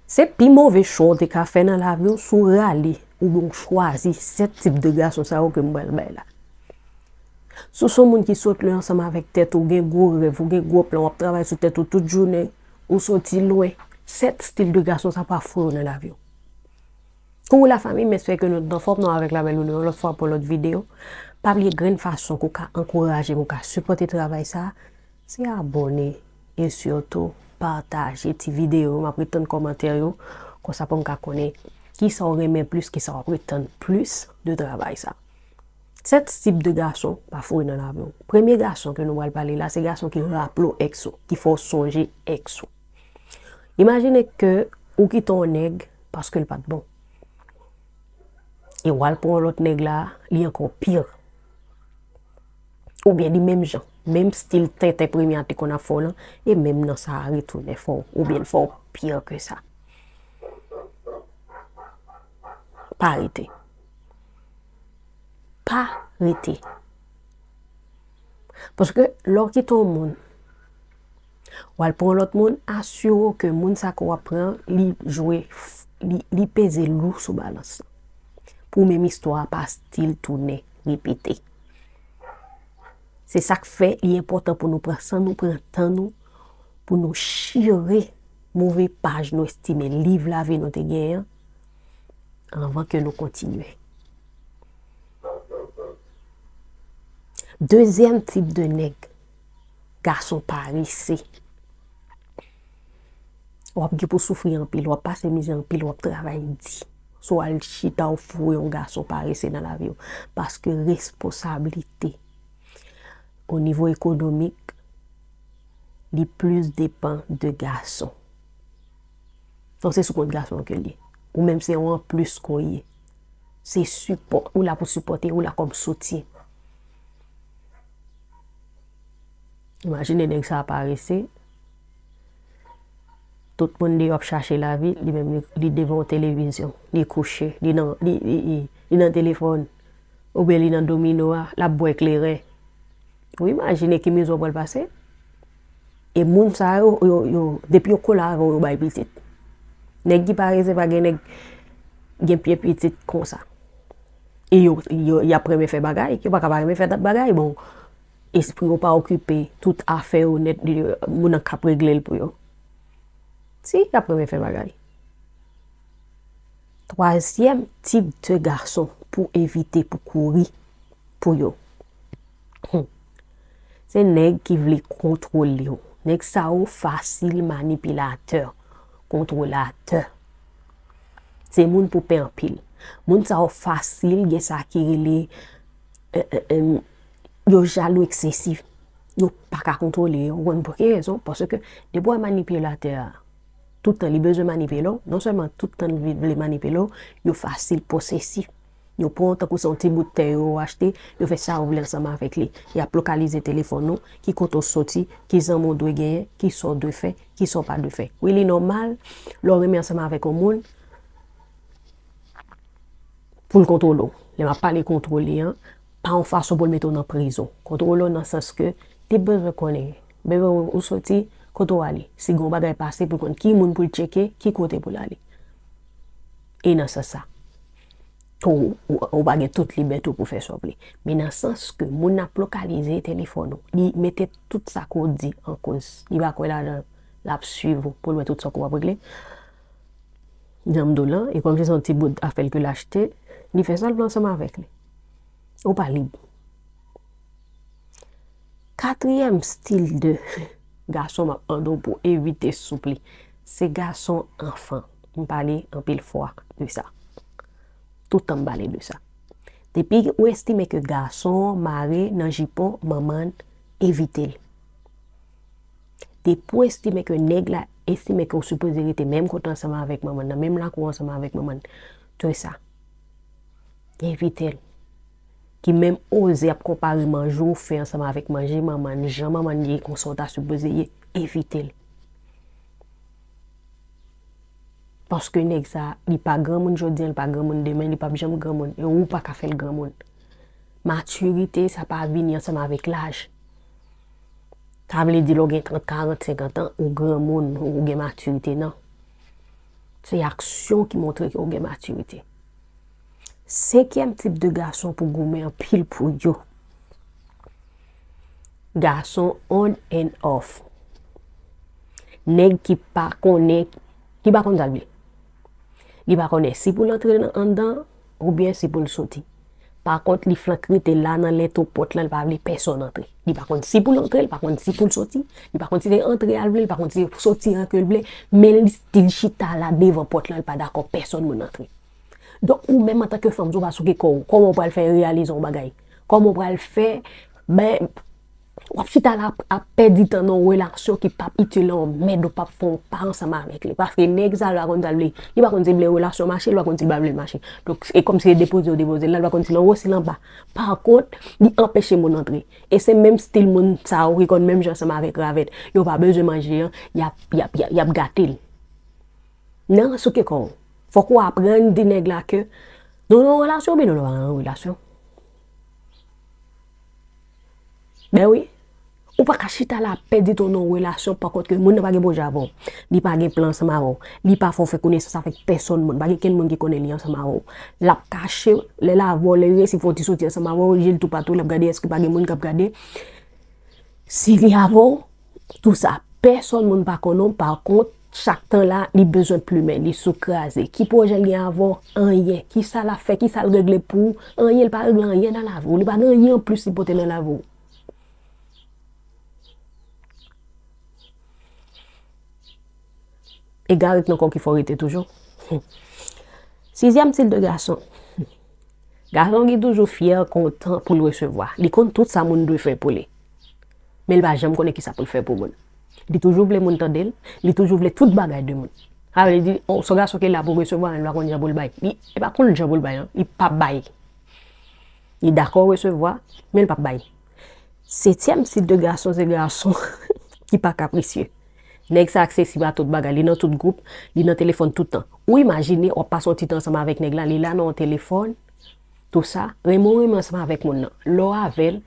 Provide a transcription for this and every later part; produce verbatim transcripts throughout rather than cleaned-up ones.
Se pi move chwa w te ka fè nan lavi w si w rale oubyen w chwazi sèt tip de gason sa yo ke m pral bay la. Si w se yon moun ki sot lwen ansanm avèk tèt ou, gen gwo rèv, ou gen gwo plan, w ap travay sou tèt ou tout jounen, ou soti lwen, sèt stil de gason sa pa foure w nan lavi w. Koukou lafanmi, m espere ke nou tout anfòm, nou avèk la bèl ou nou yon lòt fwa pou yon lòt videyo. Pa bliye grenn fason ke w ka ankouraje m, ou ka sipòte travay sa, se abòne e sitou pataje ti videyo yo. M ap ret tann kòmantè yo, konsa pou m ka konnen kisa w renmen plis, kisa w ap ret tann plis de travay sa. Sèt tip de gason pa foure nan lavi w. Premye gason ke nou pral pale la, se gason ki raple w èks ou, ki fè w sonje èks ou. Imajine ke ou kite yon nèg paske l pa t bon. E w al pran yon lòt nèg la, li ankò pire. Oubyen li menm jan, menm stil tenten premye a te konn ap fè w lan, e menm nan sa a retounen fè w, oubyen l fè w pire ke sa. Pa rete. Pa rete. Paske lè w kite yon moun, w al pran yon lòt moun, asire w ke moun sa ke w ap pran an, li jwe, li, li peze lou sou balans lan. Pou menm istwa a pa stil tounen repete. Se sa k fè li enpòtan pou nou pran san nou, pran tan nou, pou nou chire move paj nou estime liv lavi nou te genyen an, anvan ke nou kontinye. Dezyèm tip de nèg, gason parese. W ap gen pou soufri anpil, w ap pase mizè anpil, w ap travay di. Si w al chita, w foure yon gason parese nan lavi w. Paske responsablite o nivo ekonomik, li plis depann de gason. Donk, se sou kont gason an ke l ye. Ou menm se yon anplis ke w ye. Se sipò, ou la pou sipòte, ou la kòm soutyen. Imajine nèg sa a parese, tout moun deyò ap chache lavi, li menm li, li devan yon televizyon, li kouche, li nan, li, li, li, li nan telefòn, oubyen li nan domino a, l ap bwè kleren. Ou imajine ki mizè w pral pase? E moun sa yo, yo, yo, depi yo kole avè w, yo bay pitit. Nèg ki parese pa gen nèg gen pye pitit konsa. E yo, yo, y ap renmen fè bagay, yo pa ka pa renmen fè bagay. Bon, espri yo pa okipe tout afè yo nèt, moun nan k ap regle l pou yo. Si, y ap renmen fè bagay. Twazyèm tip de gason pou evite, pou kouri pou yo. Hmm. Se nèg ki vle kontwole w. Nèg sa yo fasil manipilatè, kontwolatè. Se moun pou pè anpil. Moun sa yo fasil gen sa ki rele, eh, eh, eh, yo jalou eksesif. Yo pa ka kontwole yo. Ou konn pou ki rezon? Paske depi w wè manipilatè a, tout tan li bezwen manipile w, non sèlman tout tan li vle manipile w, yo fasil posesif. Yo pran w tankou se yon ti bout tè yo achte, yo fè sa yo vle ansanm avèk li. Y ap lokalize telefòn ou, ki kote w soti, ki zanmi w dwe genyen, ki sa w dwe fè, ki sa w pa dwe fè. Wi, li nòmal, lè w renmen ansanm avèk yon moun, pou l kontwole w. Lè m ap pale kontwole an, pa yon fason pou l mete w nan prizon. Kontwole w nan sans ke li bezwen konnen, bebe, ou, ou soti, kote w ale. Si gen yon bagay pase, pou l konn ki moun pou l tcheke, ki kote pou l ale. E nan sans sa, ou, ou, ou pa gen tout libète w pou fè sa w vle. Men nan sans ke moun nan ap lokalize telefòn ou, li mete tout sa ke w di an koz, li pa kwè ladan l, l ap swiv ou pou l wè tout sa ke w ap regle. Jan m di w lan, e kòm se yon ti bout afè l ke l achte, li fè sa l vle ansanm avèk li. Ou pa lib. Katriyèm stil de gason m ap mande w pou evite, souple, se gason anfan. M pale anpil fwa de sa. Tout tan m pale de sa. Depi ou estime ke gason an mare nan jipon manman l, evite l. Depi w estime ke nèg la estime ke w sipoze rete menm kote ansanm avèk manman n nan, menm lakou ansanm avèk manman n, tchwe sa. Evite l. Ki menm oze ap konpare manje w fè ansanm avèk manje manman n, jan manman n ye, konsa w ta sipoze ye, evite l. Paske nèg sa, li pa granmoun jodi a, li pa granmoun demen, li p ap janm granmoun. E ou pa ka fè l granmoun. Matirite, sa pa vini ansanm avèk laj. Sa vle di lè w gen trant, karant, senkant an, ou granmoun, ou gen matirite, non. Se aksyon ki montre ke w gen matirite. Senkyèm tip de gason pou goumen anpil pou yo. Gason on and off. Nèg ki pa konnen, ki pa konn sa l vle. Li pa konnen si pou l antre nan, anndan oubyen si pou l soti. Pa kont, li flank rete la nan lentwo pòt lan, li pa vle pèsonn antre. Li pa konn si pou l antre, li pa konn si pou l soti, li pa konn si se antre a l vle, li pa konn si se soti a ke l vle, men li still chita la devan pòt lan, li pa dakò pèsonn moun antre. Donk, ou menm antanke fanm, si w pa souke kò w, kòman w pral fè reyalize yon bagay? Kòman w pral fè, ben, w ap chita la ap, ap pèdi tan nan yon relasyon ki p ap itil la, yon mèd ou p ap fè yon pa ansanm avèk li. Paske nèg sa, li pa konn sa l vle. Li pa konn si l vle relasyon mache, li pa konn si l pa vle l mache. Donk, e kòmsi se depoze yo depoze l la, li pa konn si l anwo, si l anba. Pa kont, li anpeche moun antre. E se menm stil moun sa yo ki konn menm jan ansanm avèk ravèt. Yo pa bezwen manje an, y ap, y ap, y ap, y ap gate l. Nan souke kò w. Fòk ou aprann di nèg la ke nou nan yon relasyon oubyen nou pa nan yon relasyon. Ben wi. Ou pa ka chita la ap pèdi tan w nan yon relasyon pa kont ke moun nan pa gen pwojè avè w. Li pa gen plan ansanm avè w. Li pa fè w fè konesans avèk pèsonn moun. Pa gen kenn moun ki konnen li ansanm avè w. L ap kache w. Lè l avè w, lè li resi fè yon ti soti ansanm avè w, je l toupatou, l ap gade èske pa gen moun k ap gade. Si li avè w, tou sa, pèsonn moun pa konnen w, pa kont, chak tan la, li bezwen plimen, li sou kraze. Ki pwojè l gen avè w? Anyen. Kisa l ap fè? Kisa l regle pou ou? Anyen, li pa regle anyen nan lavi w. Li pa gen anyen anplis li pote nan lavi w. Egare k nan kò w ki fè w rete toujou. Sizyèm stil de gason. Gason ki toujou fyè, kontan pou l resevwa. Li konn tout sa moun dwe fè pou li. Men li pa janm konnen kisa pou l fè pou moun. Li toujou vle moun tande l, li toujou vle tout bagay de moun. Sa vle di, o, se yon gason ki la pou resevwa, men li pa konn jan pou l bay. Li, li pa konn jan pou l bay, non. Li p ap bay. Li dakò resevwa, men li p ap bay. Setyèm stil de gason, se gason ki pa kaprisye. Nèg sa aksesib a tout bagay. Li nan tout gwoup, li nan telefòn tout tan. Ou imajine, w ap pase yon ti tan ansanm avèk nèg la, li la nan yon telefòn, tou sa. Renmen w renmen ansanm avèk moun nan. Lè w avè l,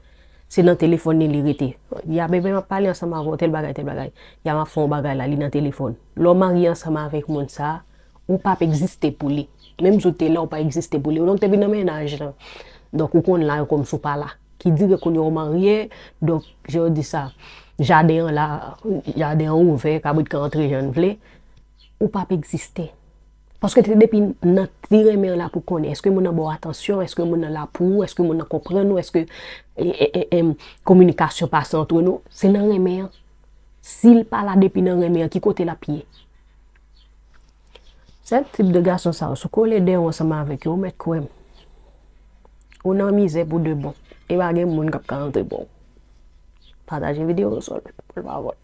se nan telefòn li, li rete. Ya bebe, m ap pale ansanm avè w, tèl bagay, tèl bagay. Ya m ap fè yon bagay la, li nan telefòn. Lè w marye ansanm avèk moun sa, ou p ap egziste pou li. Menm si w te la, ou pa egziste pou li. Ou donk te vin nan mennaj lan. Donk ou konn la kòmsi w pa la. Ki dire kounye a w marye, donk, jan yo di sa, jaden an la, jaden an ouvè, kabrit ka antre jan l vle, ou p ap egziste. Paske se depi nan ti renmen an la pou konnen, èske moun nan ba w atansyon, èske moun nan la pou ou, èske moun nan konprann ou, èske, e, e, e, e, kominikasyon pase antre nou, se nan renmen an. Si l pa la depi nan renmen an, ki kote l ap ye? Sèt tip de gason sa yo, si w kole dèyè w ansanm avèk yo, ou mèt kwè m. Ou nan mizè pou de bon. E pa gen moun k ap ka antre pou ou. Pataje videyo, sòl, pòl pawòl.